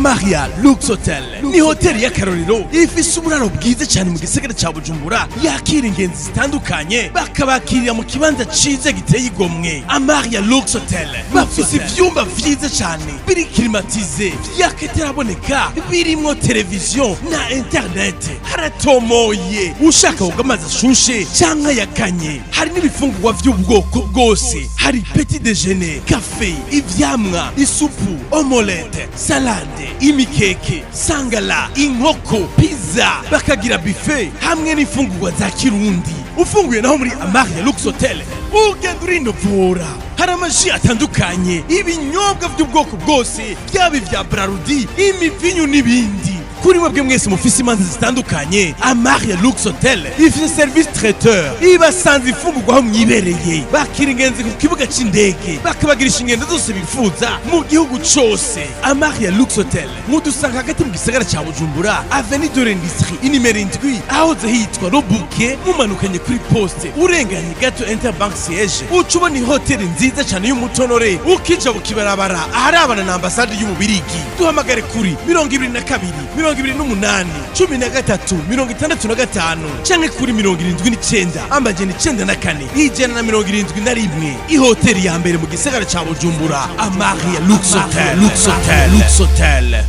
Amaria Lux Hotel ni hoteli y'akarorero ifise uburaro bwiza cyane mu gisagara ca Bujumbura, yakira ingenzi zitandukanye, bakabakirira mu kibanza ciza giteye igomwe. Amaria Lux Hotel bafise ivyumba vyiza cyane biri climatisé, vy'akataraboneka, birimwo televiziyo na internet. Haratomoye, ushaka koga amazi ashushe canke ayakanye. Hari n'ibifungurwa vy'ubwoko bwose, hari petit déjeuner, café, ivyamwa, isupu, omelette, salade, imikeke, sangala, inkoko, pizza, bakagira buffet hamwe n'imfungurwa za kirundi. Ufunguye naho muri Amaria Lux Hotel ugenda urinovura. Hari amaji atandukanye, ibinyobwa by'ubwoko bwose, byaba ibya Brarudi, imivinyu n'ibindi. Kuri mwebwe mwese mufise imanza zitandukanye, Amaria Lux Hotel ifise service traiteur, ibasanze ifungurwa aho mwibereye. Bakira ingenzi ku kibuga c'indege, bakabagirisha ingendo zose bifuza mu gihugu cose. Amaria Lux Hotel mudusanga hagati mu gisagara ca Bujumbura, avenue de l'Industrie, inimero 7, ahoze hitwa Robuke. Mumanukanye kuri poste, urenganye gato Interbank siège, uca ubona ihoteli nziza cane y'umutonore, ukija bukibarabara aharabana na ambasade y'Ububirigi. Duhamagare kuri 22 28 13 65 canke kuri 79 994 171. Ihoteli ya mbere mu gisagara ca Bujumbura, Amaria Lux Hotel, Lux Hotel, Lux Hotel.